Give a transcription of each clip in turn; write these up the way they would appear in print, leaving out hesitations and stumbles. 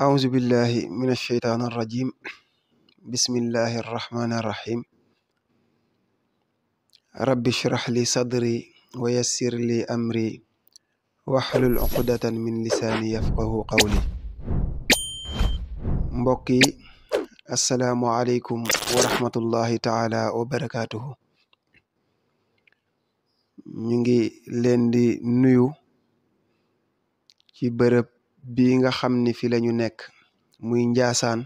أعوذ بالله من الشيطان الرجيم. بسم الله الرحمن الرحيم. رب اشرح لي صدري ويسر لي أمري واحلل عقدة من لساني يفقه قولي. mbokki assalaamu aleykum wa rahmatullahi taala wa barakaatuhu. ñu ngi leen di nuyu ci bërëb bi nga xam ni fi lañu nekk muy Njaasaan,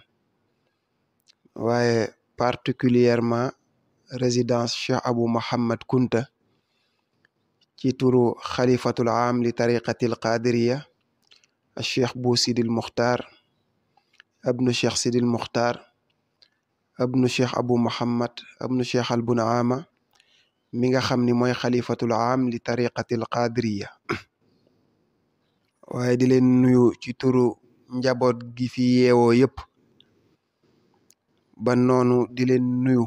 waaye particulièrement résidence Cheikh Abou Mohammad Kunta ci turu xalifatul aam li tariqatil qadiriya Cheikh Bou Sidil Muxtaar abnu Cheikh Sidil Muxtaar abnu Cheikh Abou Mohammad abnu Cheikh al Bunaama mi nga xam ni mooy xalifatul aam li tariqatil qadiriya. waaye di leen nuyu ci turu njaboot gi fi yeewoo yépp, ba noonu di leen nuyu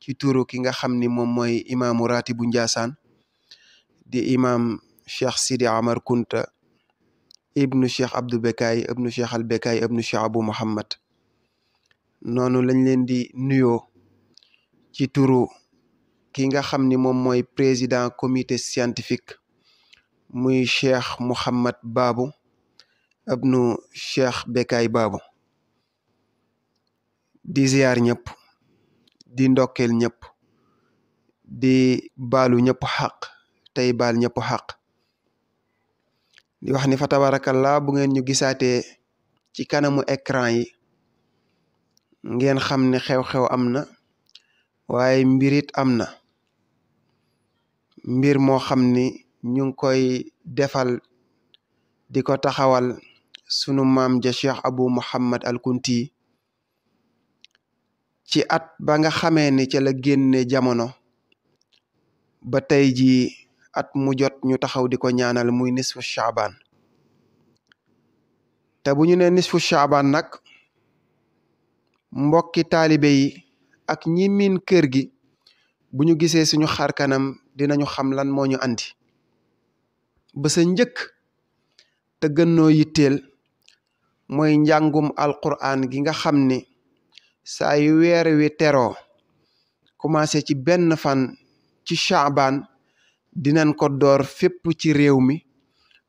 ci turu ki nga xam ni moom mooy imaamu ratibu Njaasaan di imaam Cheikh Sidi Amar Kunta ibnu Cheikh Abdou Bekay ibnu Cheikh al Bekay ibnu Cheikh Abou Mohammad. noonu lañ leen di nuyoo ci turu ki nga xam ni moom mooy président comité scientifique muy Cheikh Mouhamad Babou ibnu Cheikh Bekay Babou. di ziar ñëpp, di ndokkeel ñëpp, di baalu ñëpp xaq tey baal ñëpp xaq. di wax ni fa tabarakallah bu ngeen ñu gisaatee ci kanamu écran yi ngeen xam ne xew-xew am na, waaye mbirit am na. mbir moo xam ni ñu ngi koy defal di ko taxawal sunu maam ja Cheikh Abou Mohammad al Kunti ci at ba nga xamee ni ca la génne jamono ba tey jii at mu jot ñu taxaw di ko ñaanal muy nisfu Shaaban. te bu ñu ne nisfu Shaaban nag mbokki taalibe yi ak ñi miin kër gi bu ñu gisee suñu xar kanam dinañu xam lan moo ñu andi. ba sa njëkk te gën noo yitteel mooy njàngum alquran gi nga xam ni saa yu weer wi teroo commencé ci benn fan ci Shaaban dinañ ko door fépp ci réew mi,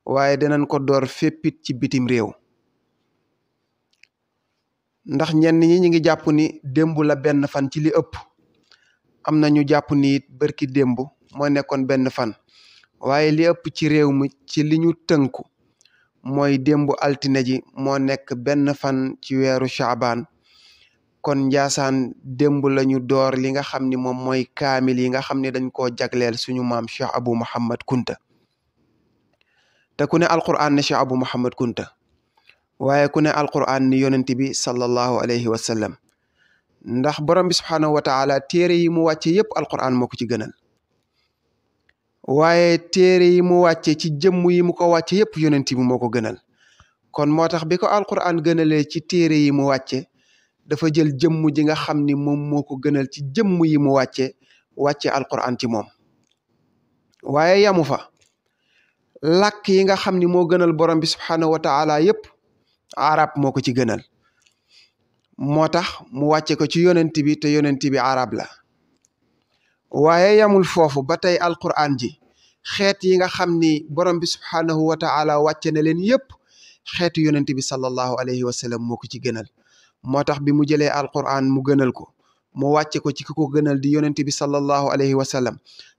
waaye dinañ ko door féppit ci bitim réew. ndax ñenn ñi ngi jàpp ni démb la benn fan ci li ëpp, am na ñu jàpp ni it bërki démb moo nekkoon benn fan, waaye li ëpp ci réew mi ci li ñu tënku mooy démb altine ji moo nekk benn fan ci weeru Shaaban. kon Njaasaan démb lañu door li nga xam ni moom mooy kaamil yi nga xam ne dañ koo jagleel suñu maam Cheikh Abou Mohammad Kunta. te ku ne alquran ne Cheikh Abou Mohammad Kunta, waaye ku ne alquran ni yonent bi sallallahu alayhi wa sallam. ndax borom bi subhaanahu wa taala téere yi mu wàcce yépp alquran moo ko ci gënal, waaye téere yi mu wàcce ci jëmm yi mu ko wàcce yépp yonent bi moo ko gënal. kon moo tax bi ko alquran gënalee ci téere yi mu wàcce dafa jël jëmm ji nga xam ni moom moo ko gënal ci jëmm yi mu wàcce alquran ci moom. waaye yamu fa, làkk yi nga xam ni moo gënal borom bi subhaanahu wa taala yépp arab moo ko ci gënal. moo tax mu wàcce ko ci yonent bi te yonent bi arab la. waaye yamul foofu ba tey alquran ji xeet yi nga xam ni borom bi subhaanahu wa taala wàcce na leen yépp xeetu yonent bi sallallahu alayhi wa sallam moo ko ci gënal. moo tax bi mu jëlee alquran mu gënal ko, mu wàcce ko ci ki ko gënal di yonent bi sallallahu alayhi wa sallam,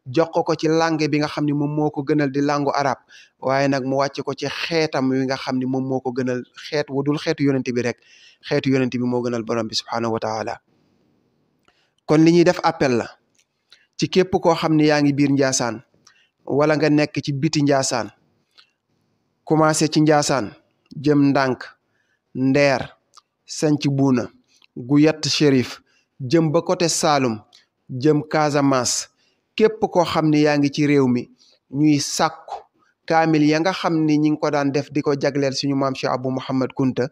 jox ko ci langue bi nga xam ni moom moo ko gënal di langue arab, waaye nag mu wàcce ko ci xeetam wi nga xam ni moom moo ko gënal xeet wu dul xeetu yonent bi rek. xeetu yonent bi moo gënal borom bi subhaanahu wa taala. kon li ñuy def appel la ci képp koo xam ni yaa ngi biir Njaasaan wala nga nekk ci biti Njaasaan, commencé ci Njaasaan jëm ndànk Ndeer, Sanc Buuna, Guyat Chérif, jëm ba côté Saalum, jëm Casamance. képp koo xam ni yaa ngi ci réew mi ñuy sàkku kaamil ya nga xam ni ñi ngi ko daan def di ko jagleel suñu maam Cheikh Abou Mohammad Kunta,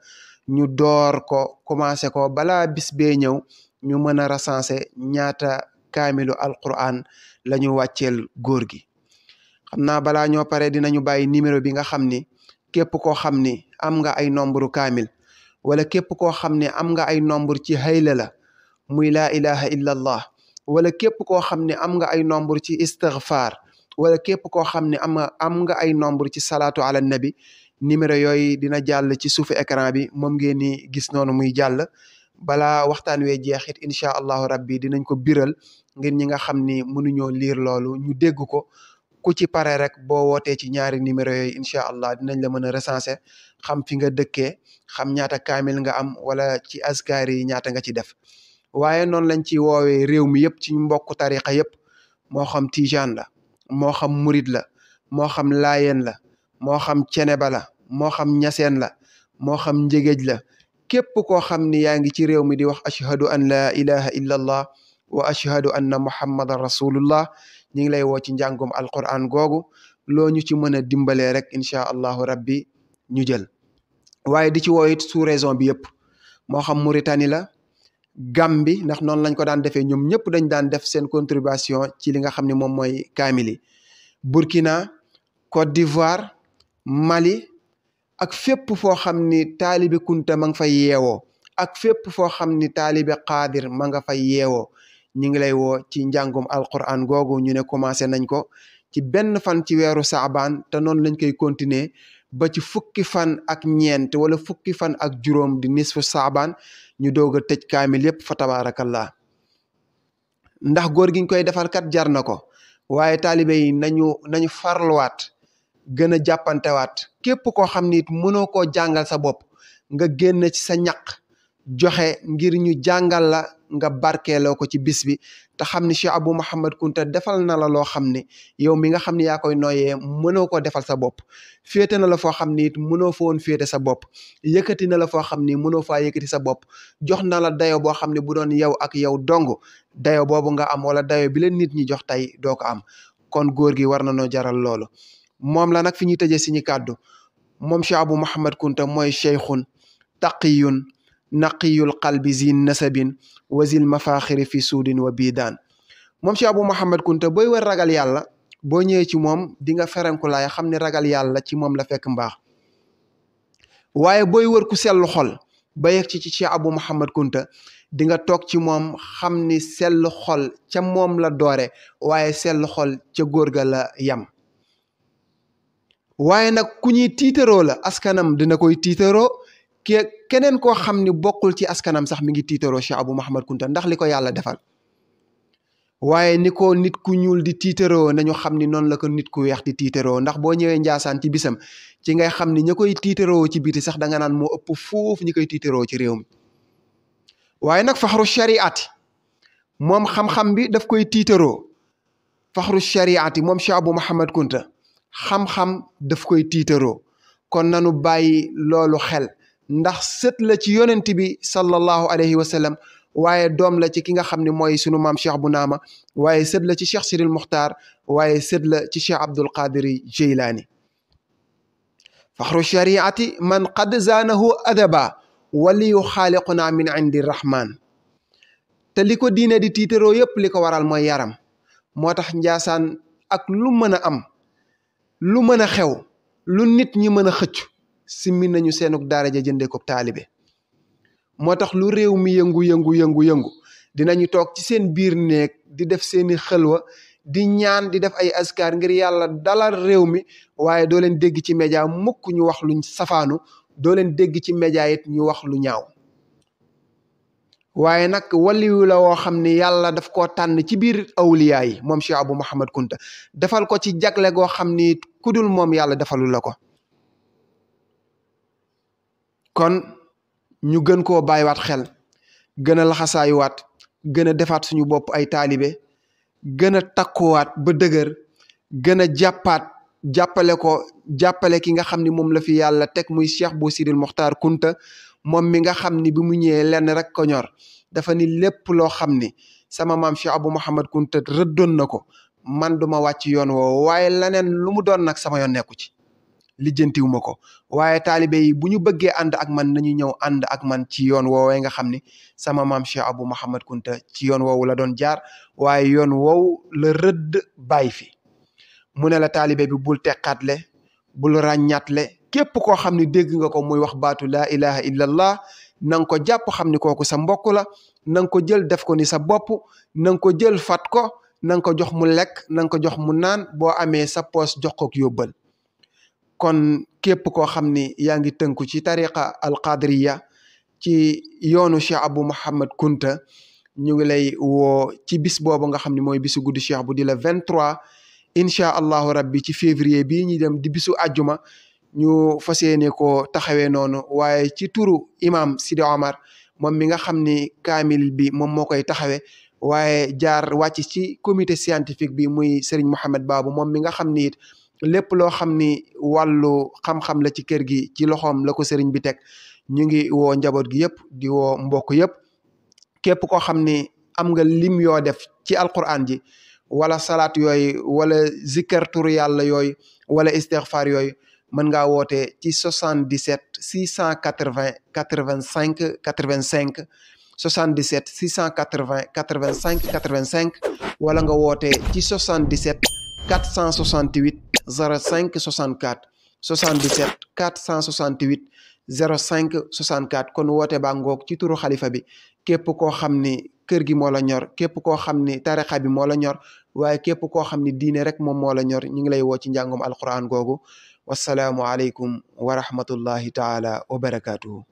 ñu door ko commencé ko balaa bis bee ñëw ñu mën a recenser ñaata kaamilu alquran la ñu wàcceel góor gi. xam naa balaa ñoo pare dinañu bàyyi numéro bi nga xam ni képp koo xam ni am nga ay nombre kaamil wala képp koo xam ne am nga ay nombre ci hayla la muy laa ilaha illa allah, wala képp koo xam ne am nga ay nombre ci istighfar, wala képp koo xam ne am nga ay nombre ci salaatu ala nabi, numéro yooyu dina jàll ci suufu écran bi, moom ngeen ni gis noonu muy jàll. balaa waxtaan wee jeexit incha allahu rabbi dinañ ko biral ngir ñi nga xam ni mënuñoo liir loolu ñu dégg ko. ku ci pare rek boo wootee ci ñaari numéro yooyu incha allah dinañ la mën a recenser, xam fi nga dëkkee, xam ñaata kaamil nga am, wala ci askar yi ñaata nga ci def. waaye noonu lañ ci woowee réew mi yëpp ci mbokku tariqa yëpp, moo xam tijaan la, moo xam murid la, moo xam laayeen la, moo xam ceneba la, moo xam ñaseen la, moo xam njegéej la. képp koo xam ni yaa ngi ci réew mi di wax ashhadu an la ilaha illa allah wa ashhadu anna muhammadan rasulullah, ñu ngi lay woo ci njàngum alquran googu. loo ñu ci mën a dimbalee rek incha allahu rabbi ñu jël. waaye di ci woo it sous région bi yëpp, moo xam Mauritanie la, Gambie, ndax noonu lañ ko daan defee, ñoom ñëpp dañ daan def seen contribution ci li nga xam ne moom mooy kaamil yi. Burkina, Côte d'Ivoire, Mali, ak fépp foo xam ni taalibe kunta ma nga fay yeewoo, ak fépp foo xam ni taalibe qaadir ma nga fay yeewoo, ñu ngi lay woo ci njàngum alquran googu. ñu ne commencé nañ ko ci benn fan ci weeru saabaan, te noonu lañ koy continuer ba ci fukki fan ak ñeent wala fukki fan ak juróom di nisfu saabaan, ñu doog a tëj kaamil yépp fa tabaarakallah. ndax góor gi ñu koy defal kat jar na ko, waaye taalibe yi nañu farluwaat, gën a jàppantewaat. képp koo xam ni it mënoo koo jàngal sa bopp, nga génn ci sa ñaq joxe ngir ñu jàngal la, nga barkeeloo ko ci bis bi, te xam ni Cheikh Abou Mouhamed Kounta defal na la loo xam ne yow mi nga xam ne yaa koy nooyee mënoo koo defal sa bopp. féete na la foo xam ni it mënoo fa woon féete sa bopp, yëkkati na la foo xam ni mënoo faa yëkkati sa bopp, jox na la dayo boo xam ne bu doon yow ak yow dong dayo boobu nga am, wala dayo bi leen nit ñi jox tey doo ko am. kon góor gi war na noo jaral loolu. moom la nag fi ñuy tëjee suñu kàddu, moom Cheikh Abou Mouhamed Kounta mooy cheikhun taqiyun naqiyul qalbi zin nasabin wazil mafaxiri fi suudin wa biidaan. moom Cheikh Abou Mouhamed Kounta booy war ragal yàlla, boo ñëwee ci moom di nga ferenkulaay xam ne ragal yàlla ci moom la fekk mbaax. waaye booy wër ku sellu xol ba yegg ci Cheikh Abou Mouhamed Kounta, di nga toog ci moom xam ni sellu xol ca moom la doore, waaye sellu xol ca góor ga la yam. waaye nag ku ñuy tiitaroo la, askanam dina koy tiitaroo, keneen koo xam ni bokkul ci askanam sax mi ngi tiitaroo Cheikh Abou Mouhamed Kounta ndax li ko yàlla defal. waaye ni ko nit ku ñuul di tiitaroo, nañu xam ni noonu la ko nit ku weex di tiitaroo, ndax boo ñëwee Njaasaan ci bisam ci ngay xam ni ña koy tiitaroo ci biti sax da nga naan moo ëpp foofu ñi koy tiitaroo ci réew mi. waaye nag faxru shariati moom xam-xam bi daf koy tiitaroo. faxru shariati moom Cheikh Abou Mouhamed Kounta xam-xam daf koy tiitaroo. kon nanu bàyyi loolu xel, ndax sët la ci yonent bi sallallahu alayhi wa sallam, waaye doom la ci ki nga xam ne mooy sunu maam Cheikh bu Naama, waaye sët la ci Cheikh Sidil Muxtaar, waaye sët la ci Cheikh Abdul Qadiri Jeylaani. faxru shariati man qad zaanahu adaba waliyu xaaliquna min indi rahman. te li ko diine di tiitaroo yépp li ko waral mooy yaram. moo tax Njaasaan ak lu mën a am, lu mën a xew, lu nit ñi mën a xëcc, simmi nañu seenuk daraja jëndee ko taalibe. moo tax lu réew mi yëngu dinañu toog ci seen biir néeg di def seeni xëlwa, di ñaan, di def ay askar ngir yàlla dalal réew mi, waaye doo leen dégg ci média mukk ñu wax luñ safaanu, doo leen dégg ci média it ñu wax lu ñaaw. waaye nag waliyu la woo xam ne yàlla daf koo tànn ci biir awliyaa yi, moom Cheikh Abou Mouhamed Kounta defal ko ci jagle goo xam ni kudul moom yàlla defalul la ko. kon ñu gën koo bàyyiwaat xel, gën a laxasaayuwaat, gën a defaat suñu bopp ay taalibe, gën a takkuwaat ba dëgër, gën a jàppale ki nga xam ni moom la fi yàlla teg muy Cheikh Bou Sidil Mokhtar Kounta, moom mi nga xam ni bi mu ñëwee lenn rek ko ñor, dafa ni lépp loo xam ni sama maam Cheikh Abou Mouhamed Kounta rëddoon na ko, man duma wàcc yoon woowu, waaye leneen lu mu doon nag sama yoon nekku ci, lijjantiwuma ko. waaye taalibe yi bu ñu bëggee ànd ak man nañu ñëw ànd ak man ci yoon woowee nga xam ni sama maam Cheikh Abou Mouhamed Kounta ci yoon woowu la doon jaar, waaye yoon woowu la rëdd bàyyi fi. mu ne la taalibe bi bul teqaatle, bul ràññaatle, képp koo xam ni dégg nga ko muy wax baatu laa ilaha illallah na nga ko jàpp xam ni kooku sa mbokk la, na nga ko jël def ko ni sa bopp, na nga ko jël fat ko, na nga ko jox mu lekk, na nga ko jox mu naan, boo amee sa poos jox ko yóbbal. kon képp koo xam ni yaa ngi tënku ci tariqa alqadriya ci yoonu Cheikh Abou Mouhamed Kunta, ñu ngi lay woo ci bis boobu nga xam ne mooy bisu guddi Cheikh bu di la 23 incha allahu rabbi ci février bii ñuy dem di bisu àjjuma, ñu fas yéene ko taxawee noonu. waaye ci turu imam Sidi Omar moom mi nga xam ni kaamil bi moom moo koy taxawee, waaye jaar wàcc ci comité scientifique bi muy Serigne Mohamed Babou moom mi nga xam ni it lépp loo xam ni wàllu xam-xam la ci kër gi ci loxoom la ko Serigne bi teg. ñu ngi woo njaboot gi yëpp, di woo mbokk yëpp, képp koo xam ni am nga lim yoo def ci alquran ji wala salaat yooyu wala zikkar turu yàlla yooyu wala istighfar yooyu, mën ngaa woote ci 77 680 85 85 77 680 85 85 wala nga woote ci 77 468 05 64 77 468 05 64. kon woote baa ngoog ci turu xalifa bi. képp koo xam ni kër gi moo la ñor, képp koo xam ni tarixa bi moo la ñor, waaye képp koo xam ni diine rek moom moo la ñor, ñu ngi lay woo ci njàngum alquran googu. wassalaamu aleykum wa rahmatullahi taala wa barakatuhu.